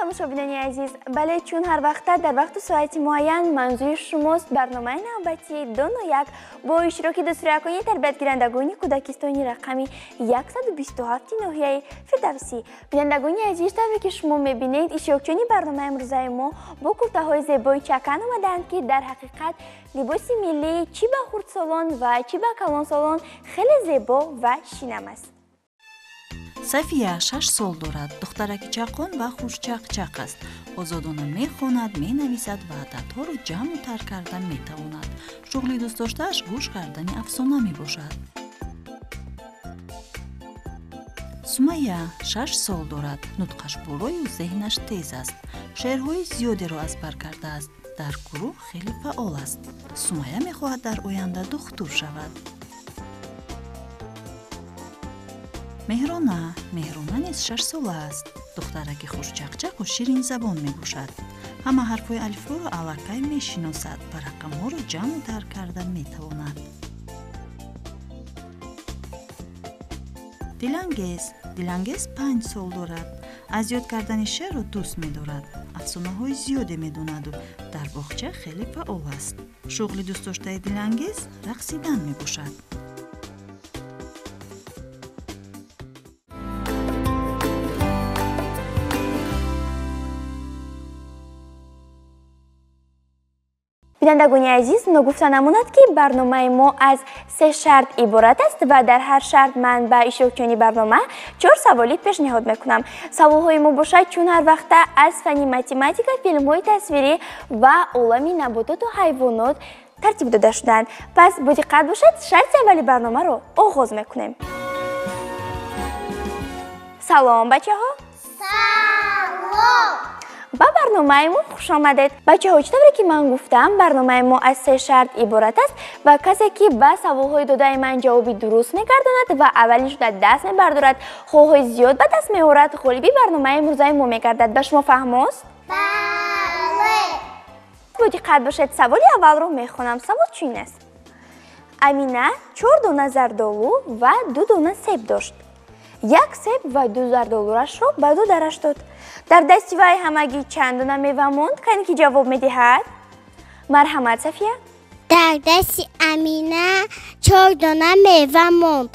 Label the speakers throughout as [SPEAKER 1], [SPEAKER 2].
[SPEAKER 1] Тамошобинони азиз, бале, чун ҳар вақта дар вақту соати муайян манзури шумост барномаи навбатии 201 бо иштироки дастурякони тарбиятгирандагони кӯдакистони рақами 127 ноҳияи Фирдавсӣ. Бинандагони азиз, тавре ки шумо мебинед, иштирокчиёни барномаи имрӯзаи мо бо куртаҳои зебои чакан омадаанд, ки дар ҳақиқат либоси миллӣ чӣ ба хурдсолон ва чӣ ба калонсолон хеле зебо ва шинам аст.
[SPEAKER 2] Сафия 6 сол дорад. Духтараки чаққон ва хушчақчақ аст. Озодона мехонад, менависад ва ададҳоро ҷамъу тар карда метавонад. Шуғли дӯстдоштааш гӯш кардани афсона мебошад. Сумайя 6 сол дорад. Нутқаш бурою зеҳнаш тез аст. Шеърҳои зиёдеро аз бар кардааст. Дар гурӯҳ хеле фаъол аст. Сумайя мехоҳад дар оянда духтур шавад. Меҳрона. Меҳрона низ 6 сола аст. Духтараки хушчақчақу ширинзабон мебошад. Ҳама ҳарфҳои алифборо аллакай мешиносад ва рақамҳоро ҷамъу тар карда метавонад. Дилангез. Дилангез 5 сол дорад. Аз ёд кардани шеърро дӯст медорад. Афсонаҳои зиёде медонаду дар боғча хеле фаъол аст. Шуғли дӯстдоштаи Дилангез рақсидан мебошад.
[SPEAKER 1] Бинандагони азиз, ногуфта намонад, ки барномаи мо аз 3 шарт иборат аст ва дар ҳар шарт ман ба иштирокчиёни барнома 4 саволӣ пешниҳод мекунам. Саволҳои мо бошад чун ҳар вақта аз фанни математика, филмҳои тасвирӣ ва олами набототу ҳайвонот тартиб дода шуданд. Пас бо диққат бошад, шарти аввали барномаро оғоз мекунем. Салом, бачаҳо!
[SPEAKER 3] Салом!
[SPEAKER 1] Ба барномаи мо хуш омадед. Бачаҳо, чӣ тавре ки ман гуфтам, барномаи мо аз 3 шарт иборат аст ва касе ки ба саволҳои додаи ман ҷавоби дуруст мегардонад ва аввалин шуда даст мебардорад, холҳои зиёд ба даст меорад, ғолиби барномаи имрӯзаи мо мегардад. Ба шумо фаҳмост?
[SPEAKER 3] Бале!
[SPEAKER 1] Бо диққат бошед, саволи аввалро мехонам. Савол чунин аст. Амина 4 дона зардолу ва 2 дона себ дошт. 1 себ ва 2 зардолурашро ба додараш дод. Дар дасти вай ҳамагӣ чанд дона мева монд? Кане ки ҷавоб медиҳад? Марҳамат, Сафия.
[SPEAKER 3] Дар дасти Амина 4 дона мева монд.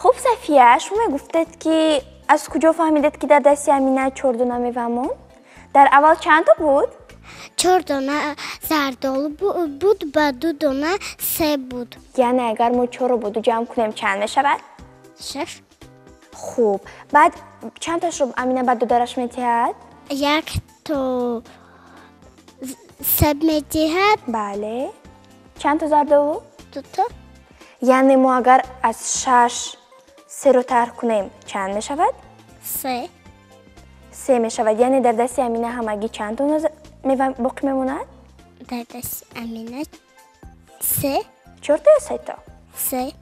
[SPEAKER 1] Хуб, Сафия, шумо мегуфтед, ки аз куҷо фаҳмидед, ки дар дасти Амина 4 дона мева монд? Дар аввал чандто буд?
[SPEAKER 3] 4 дона зардолу буд ба 2 дона себ буд.
[SPEAKER 1] Яъне агар мо 4-ро бо 2 ҷамъ кунем чанд мешавад?
[SPEAKER 3] 6.
[SPEAKER 1] Хуб, баъд чандташро Амина ба додараш медиҳад?
[SPEAKER 3] 1 то себ медиҳад.
[SPEAKER 1] Бале. Чанд то зардолу?
[SPEAKER 3] 2 то.
[SPEAKER 1] Яъне мо агар аз 6 3-ро тарҳ кунем чанд мешавад?
[SPEAKER 3] 3.
[SPEAKER 1] 3 мешавад. Яъне дар дасти Амина ҳамагӣ чанд дона мева боқӣ мемонад?
[SPEAKER 3] Дар дасти Амина 3.
[SPEAKER 1] 4 то ё 3 то?
[SPEAKER 3] 3.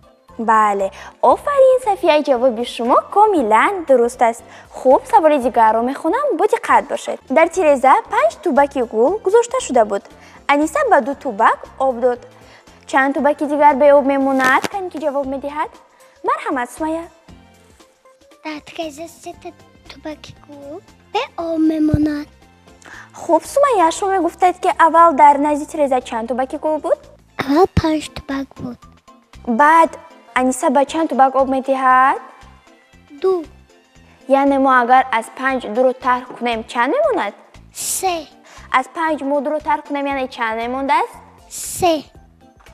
[SPEAKER 1] Бале, офарин, Сафия, ҷавоби шумо комилан дуруст аст. Хуб, саволи дигарро мехонам, бо диққат бошед. Дар тиреза 5 тубаки гул гузошта шуда буд. Аниса ба 2 тубак об дод. Чанд тубаки дигар беоб мемонад? Кане ки ҷавоб медиҳад? Марҳамат, Сумая.
[SPEAKER 3] Дар тиреза 3 тубаки гул беоб мемонад.
[SPEAKER 1] Хуб, Сумая, шумо мегуфтед, ки аввал дар назди тиреза чанд тубаки гул буд?
[SPEAKER 3] Аввал 5 тубак буд.
[SPEAKER 1] Баъд Аниса ба чанд тубак об медиҳад?
[SPEAKER 3] 2.
[SPEAKER 1] Яъне мо агар аз 5 2-ро тарҳ кунем чанд мемонад?
[SPEAKER 3] 3.
[SPEAKER 1] Аз 5 мо 2-ро тарҳ кунем, яъне чанд мемондааст?
[SPEAKER 3] 3.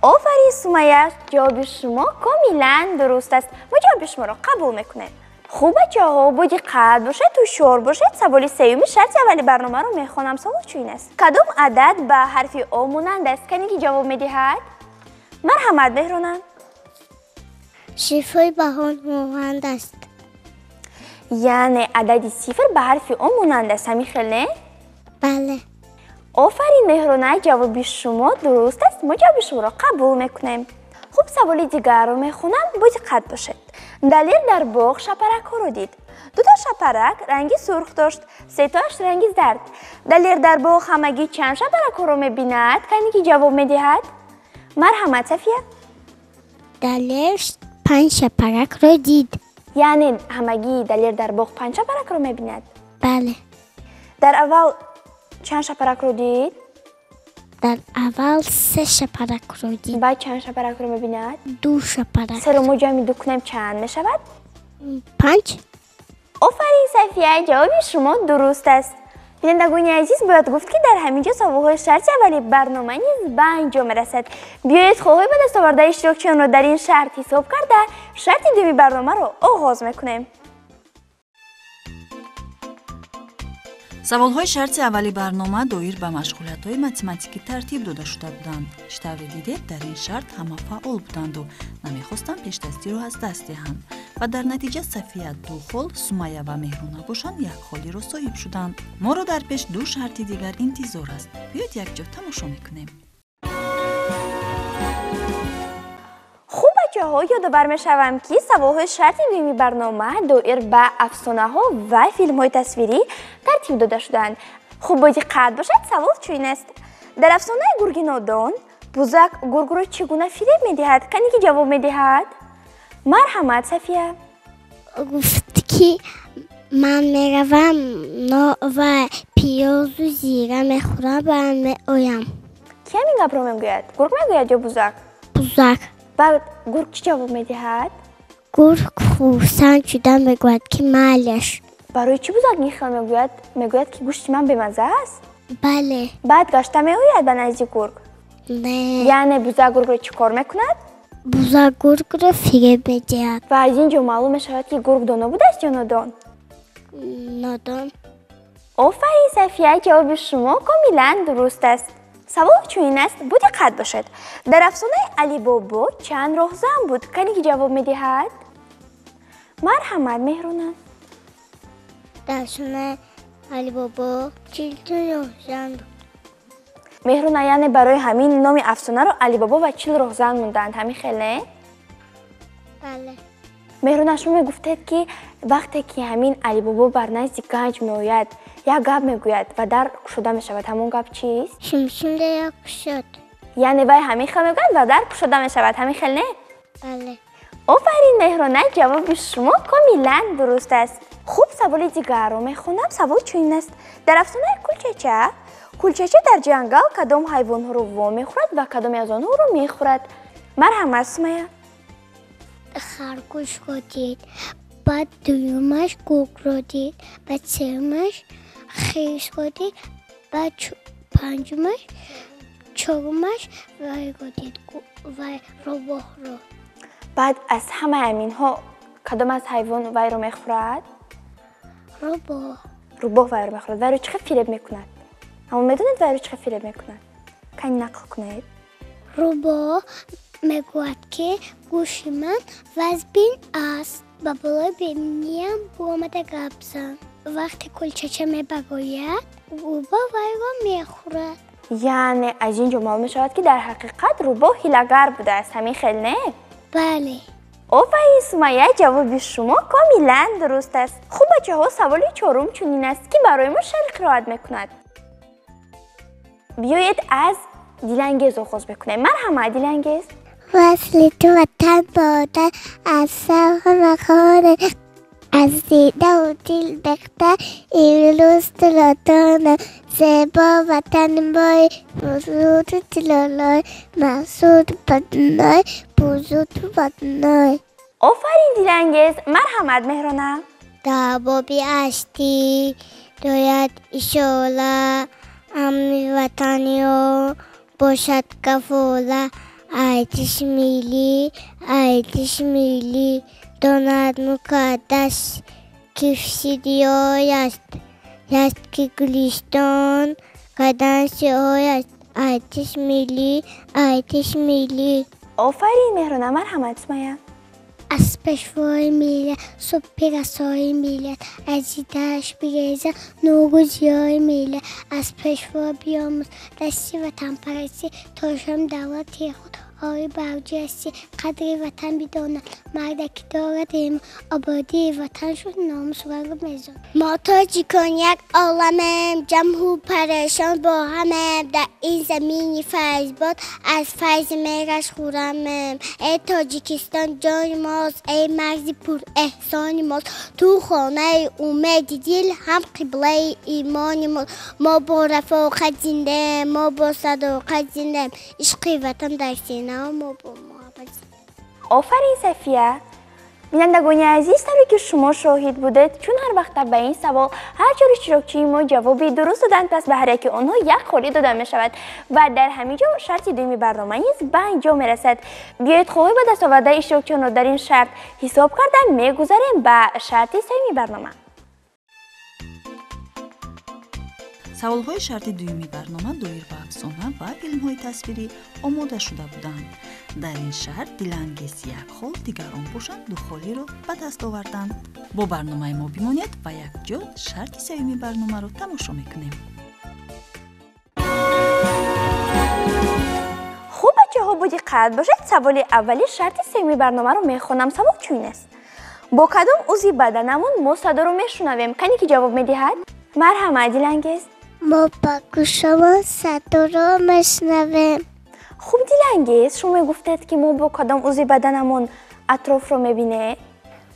[SPEAKER 1] Офарин, Сумая, ҷавоби шумо комилан дуруст аст. Мо ҷавоби шуморо қабул мекунем. Хуб, бачаҳо, бо диққат бошед, ҳушёр бошед. Саволи сеюми шарти аввали барномаро мехонам. Савол чунин аст. Кадом адад ба ҳарфи О монанд аст? Кане ки ҷавоб медиҳад? Марҳамат, Меҳрона.
[SPEAKER 3] Шифои баҳон монанд аст.
[SPEAKER 1] Яъне адади сифр ба ҳарфи О монанд аст, ҳамин хел не?
[SPEAKER 3] Бале.
[SPEAKER 1] Офарин, Меҳрона, ҷавоби шумо дуруст аст. Мо ҷавоби шуморо қабул мекунем. Хуб, саволи дигарро мехонам, бо диққат бошед. Далер дар боғ шапаракҳоро дид. 2 то шапарак ранги сурх дошт, 3 тоаш ранги зард. Далер дар боғ ҳамагӣ чанд шапаракҳоро мебинад? Кане ки ҷавоб медиҳад? Марҳамат, Сафия.
[SPEAKER 3] Далер 5 шапаракро дид.
[SPEAKER 1] Яъне ҳамагӣ Далер дар боғ 5 шапаракро мебинад?
[SPEAKER 3] Бале.
[SPEAKER 1] Дар аввал чанд шапаракро дид?
[SPEAKER 3] Дар аввал 3 шапаракро дид.
[SPEAKER 1] Баъд чанд шапаракро мебинад?
[SPEAKER 3] 2 шапарак.
[SPEAKER 1] Серо мо ҷамъи 2 кунем чанд мешавад?
[SPEAKER 3] 5.
[SPEAKER 1] Офарин, Сафия, ҷавоби шумо дуруст аст. Бинандагони азиз, бояд гуфт, ки дар ҳамин ҷо саволҳои шарти аввали барнома низ ба анҷом мерасад. Биёед холҳои ба даст овардаи иштирокчиёнро дар ин шарт ҳисоб карда, шарти дуюми барномаро оғоз мекунем.
[SPEAKER 2] Саволҳои шарти аввали барнома доир ба машғулиятҳои математикӣ тартиб дода шуда буданд. Чӣ тавре дидед, дар ин шарт ҳама фаъол буданду намехостанд пешдастиро аз даст диҳанд. Ва дар натиҷа Сафия 2 хол, Сумайя ва Меҳрона бошанд 1 холиро соҳиб шуданд. Моро дар пеш 2 шарти дигар интизор аст. Биёед якҷо тамошо мекунем.
[SPEAKER 1] Хуб, бачаҳо, ёдовар мешавам, ки саволҳои шарти дуюми барнома доир ба афсонаҳо ва филмҳои тасвирӣ тартиб дода шудаанд. Хуб, бо диққат бошад, савол чунин аст. Дар афсонаи гурги нодон бузак гургро чӣ гуна фиреб медиҳад? Кане ки ҷавоб медиҳад? Марҳамат, Сафия.
[SPEAKER 3] Гуфт, ки ман меравам ва пиёзу зира мехӯрам ва меоям.
[SPEAKER 1] Ки ҳамин гапро мегӯяд? Гург мегӯяд ё бузак?
[SPEAKER 3] Бузак.
[SPEAKER 1] Баъд гург чӣ ҷавоб медиҳад?
[SPEAKER 3] Гург хурсанд шуда мегӯяд, ки майлаш.
[SPEAKER 1] Барои чӣ бузак ин хел мегӯяд? Мегӯяд, ки гӯшти ман бемазза аст?
[SPEAKER 3] Бале.
[SPEAKER 1] Баъд гашта меояд ба назди гург?
[SPEAKER 3] Не.
[SPEAKER 1] Яъне бузак гургро чӣ кор мекунад?
[SPEAKER 3] Бузак гургро фиреб медиҳад.
[SPEAKER 1] Ва аз ин ҷо маълум мешавад, ки гург доно будааст ё нодон?
[SPEAKER 3] Нодон.
[SPEAKER 1] Офарин, Сафия, ҷавоби шумо комилан дуруст аст. Савол чунин аст, бо диққат бошед. Дар афсонаи Алибобо чанд роҳзан буд? Кане ки ҷавоб медиҳад? Марҳамат, Меҳрона.
[SPEAKER 3] Дар афсонаи Алибобо 42 роҳзан буд.
[SPEAKER 1] Меҳрона, яъне барои ҳамин номи афсонаро Алибобо ва 40 роҳзан мондаанд, ҳамин хел не?
[SPEAKER 3] Бале.
[SPEAKER 1] Меҳрона, шумо мегуфтед, ки вақте ки ҳамин Алибобо бар назди ганҷ меояд, як гап мегӯяд ва дар кушода мешавад. Ҳамон гап чист?
[SPEAKER 3] Шимшим дар кушод.
[SPEAKER 1] Яъне вай ҳамин хел мегӯяд ва дар кушода мешавад, ҳамин хел не?
[SPEAKER 3] Бале.
[SPEAKER 1] Офарин, Меҳрона, ҷавоби шумо комилан дуруст аст. Хуб, саволи дигарро мехонам. Савол чунин аст. Дар афсонаи Кулчача, Кулчача дар ҷангал кадом ҳайвонҳоро вомехӯрад ва кадоме аз онҳоро мехӯрад? Марҳамат, Сумая.
[SPEAKER 3] Харгӯшро дид, баъд дуюмаш гургро дид, баъд сеюмаш хирсро дид, баъд панҷумаш, чорумаш вайро дид, вай рӯбоҳро.
[SPEAKER 1] Баъд аз ҳамаи аминҳо кадом аз ҳайвон вайро мехӯрад?
[SPEAKER 3] Рӯбоҳ.
[SPEAKER 1] Рӯбоҳ вайро мехӯрад. Вайро чӣ хел фиреб мекунад? Аммо медонед вайро чӣ хел фиреб мекунад? Кани нақл кунед.
[SPEAKER 3] Рӯбоҳ мегӯяд, ки гӯши ман вазбин аст, ба болои бениям буромада гап зан. Вақте Кулчача мебарояд, рӯбоҳ вайро мехӯрад.
[SPEAKER 1] Яъне аз ин ҷо маълум мешавад, ки дар ҳақиқат рӯбоҳ ҳилагар будааст, ҳамин хел не?
[SPEAKER 3] Бале.
[SPEAKER 1] Офарин, Сумайя, ҷавоби шумо комилан дуруст аст. Хуб, бачаҳо, саволи чорум чунин аст, ки барои мо шарҳ қироат мекунад. Биёед аз Дилангез оғоз мекунем. Марҳамат, Дилангез.
[SPEAKER 3] Васли ту ватан бода аз савғ махоне, аз дидаву дил бехтар имрӯз туро донам. Зебо ватани мои, бузургу дилолой, мақсуду бадной, бузургу бадной.
[SPEAKER 1] Офарин, Дилангез. Марҳамат, Меҳрона.
[SPEAKER 3] Дар боби аштӣ дояд ишора, амни ватаниё бошад кафола. Айтиш миллӣ, айтиш миллӣ, донад муқаддас кифси диёяст, яст ки гулистон кадан сиёяст. Айтиш миллӣ, айтиш миллӣ.
[SPEAKER 1] Офарин, Меҳрона. Марҳамат, Сумайя.
[SPEAKER 3] Аз пешвои миллат, субҳи расои миллат, аз дидааш биреза нуру зиёи миллат. Аз пешво биёмӯз дасти ватанпарастӣ, то шам давлати худ Ори бавҷи ҳастӣ, қадри ватан бидонад. Марде ки дорад имон, ободии ватан шуд номус рангу мезон. Мо тоҷикон як оламем, ҷамъу парешон бо ҳамем. Дар ин замини файзбод аз файзи меҳраш хӯрамем. Эй Тоҷикистон ҷони мост, эй марзи пурэҳсони мост. Ту хонаи умеди дил, ҳам қиблаи имони мост. Мо бо рафоқат зиндаем, мо бо садоқат зиндаем. Ишқи ватан дар синао, мо бо муҳаббат зиндаем.
[SPEAKER 1] Офарин, Сафия! Бинандагони азиз, тавре ки шумо шоҳид будед, чун ҳар вақта ба ин савол ҳар чор иштирокчии мо ҷавоби дуруст доданд, пас ба ҳар яки онҳо як холӣ дода мешавад. Ва дар ҳамин ҷо шарти дуюми барнома низ ба анҷом мерасад. Биёед холҳои ба даст овардаи иштирокчиёнро дар ин шарт ҳисоб карда мегузарем ба шарти сеюми барнома.
[SPEAKER 2] Саволҳои шарти дуюми барнома доир ба афсона ва филмҳои тасвирӣ омода шуда буданд. Дар ин шарт Дилангез як хол, дигарон бошанд ду холиро ба даст оварданд. Бо барномаи мо бимонед ва якҷо шарти сеюми барномаро тамошо мекунем.
[SPEAKER 1] Хуб, бачаҳо, бо диққат бошед. Саволи аввали шарти сеюми барномаро мехонам. Савол чунин аст: бо кадом узви баданамон мо садоро мешунавем? Кане ки ҷавоб медиҳад? Марҳамат, Дилангез.
[SPEAKER 3] Мо ба гӯшамон садоро мешунавем.
[SPEAKER 1] Хуб, Дилангез, шумо мегуфтед, ки мо бо кадом узви баданамон атрофро мебинем?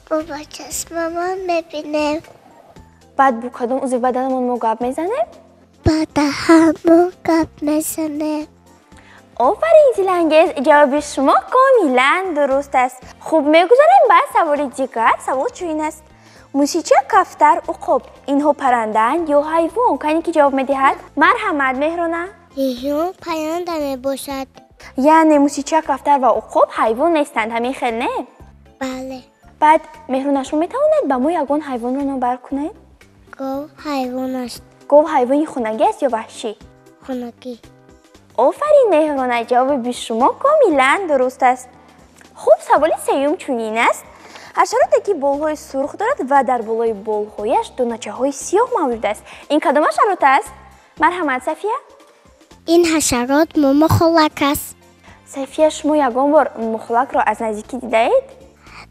[SPEAKER 3] Мо ба чашмамон мебинем.
[SPEAKER 1] Баъд бо кадом узви баданамон мо гап мезанем?
[SPEAKER 3] Ба даҳанмон гап мезанем.
[SPEAKER 1] Офарин, Дилангез, ҷавоби шумо комилан дуруст аст. Хуб, мегузарем ба саволи дигар. Савол чунин аст: мусича, кафтар, уқоб инҳо паррандаанд ё ҳайвон? Кане ки ҷавоб медиҳад? Марҳамат, Меҳрона.
[SPEAKER 3] Инҳо парранда мебошад.
[SPEAKER 1] Яъне мусича, кафтар ва уқоб ҳайвон нестанд, ҳамин хел не?
[SPEAKER 3] Бале.
[SPEAKER 1] Баъд, Меҳрона, шумо метавонед ба мо ягон ҳайвонро номбар кунед?
[SPEAKER 3] Гов ҳайвон аст.
[SPEAKER 1] Гов ҳайвони хонагӣ аст ё ваҳшӣ?
[SPEAKER 3] Хонагӣ.
[SPEAKER 1] Офарин, Меҳрона, ҷавоби шумо комилан дуруст аст. Хуб, саволи сеюм чунин аст: ҳашароте ки болҳои сурх дорад ва дар болои болҳояш доначаҳои сиёҳ мавҷуд аст, ин кадом ҳашарот аст? Марҳамат, Сафия.
[SPEAKER 3] Ин ҳашарот момохолак аст.
[SPEAKER 1] Сафия, шумо ягон бор момохолакро аз наздикӣ дидаед?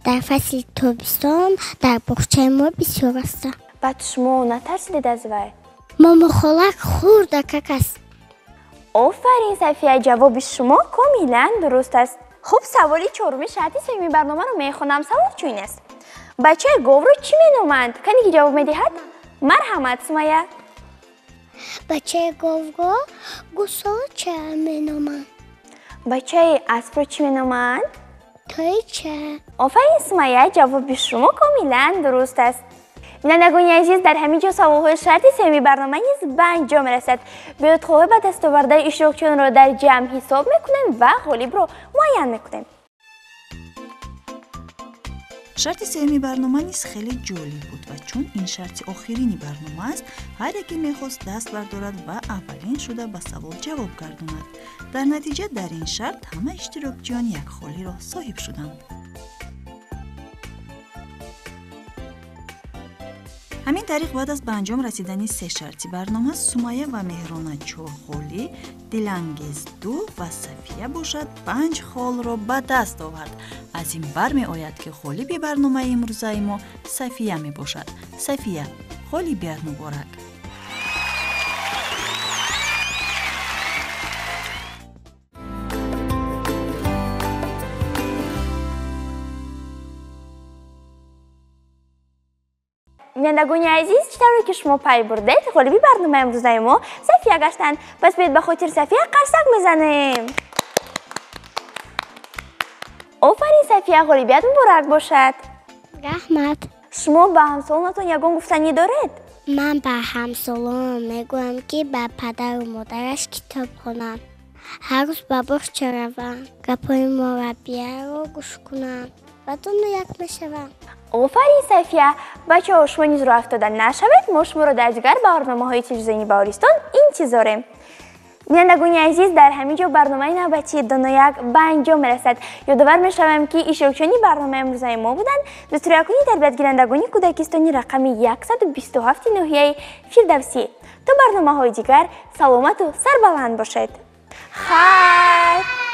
[SPEAKER 3] Дар фасли тобистон дар боғчаи мо бисёр аст.
[SPEAKER 1] Баъд шумо натарсидед аз вай?
[SPEAKER 3] Момохолак хурдакак аст.
[SPEAKER 1] Офарин, Сафия, ҷавоби шумо комилан дуруст аст. Хуб, саволи чоруми шарти сеюми барномаро мехонам. Савол чунин аст: бачаи говро чӣ меноманд? Кане ки ҷавоб медиҳад? Марҳамат, Сумая.
[SPEAKER 3] Бачаи говро гусолча меноманд.
[SPEAKER 1] Бачаи аспро чӣ меноманд?
[SPEAKER 3] Тойча.
[SPEAKER 1] Офарин, Сумая, ҷавоби шумо комилан дуруст аст. Бинандагони азиз, дар ҳамин ҷо саволҳои шарти сеюми барнома низ ба анҷом мерасад. Биёед холҳои ба даст овардаи иштирокчиёнро дар ҷамъ ҳисоб мекунем ва ғолибро муайян мекунем.
[SPEAKER 2] Шарти сеюми барнома низ хеле ҷолиб буд ва чун ин шарти охирини барнома аст, ҳар яке мехост даст бардорад ва аввалин шуда ба савол ҷавоб гардонад. Дар натиҷа дар ин шарт ҳама иштирокчиён як холиро соҳиб шуданд. Ҳамин тариқ баъд аз ба анҷом расидани се шарти барнома, Сумая ва Меҳрона 4 холӣ, Дилангез 2 ва Сафия бошад 5 холро ба даст овард. Аз ин бармеояд, ки ғолиби барномаи имрӯзаи мо Сафия мебошад. Сафия, ғолибият муборак!
[SPEAKER 1] Бинандагони азиз, чӣ тавре ки шумо пай бурдед, ғолиби барномаи имрӯзаи мо Сафия гаштанд. Пас биёед ба хотири Сафия қарсак мезанем. Офарин, Сафия, ғолибият муборак бошад.
[SPEAKER 3] Раҳмат.
[SPEAKER 1] Шумо ба ҳамсолонатон ягон гуфтанӣ доред?
[SPEAKER 3] Ман ба ҳамсолонам мегӯям, ки ба падару модараш китоб хонанд, ҳар рӯз ба боғча раванд, гапҳои мураббияро гӯш кунанд ва дону як мешаванд.
[SPEAKER 1] Офарин, Сафия! Бачаҳо, шумо низ роҳ афтода нашавед, мо шуморо дар дигар барномаҳои телевизиони Баҳористон интизорем. Бинандагони азиз, дар ҳамин ҷо барномаи навбатии Доно як ба анҷом мерасад. Ёдовар мешавам, ки иштирокчиёни барномаи имрӯзаи мо буданд дастурякуни тарбиятгирандагони кӯдакистони рақами 127 ноҳияи Фирдавсӣ. То барномаҳои дигар саломату сарбаланд бошед. Хайр!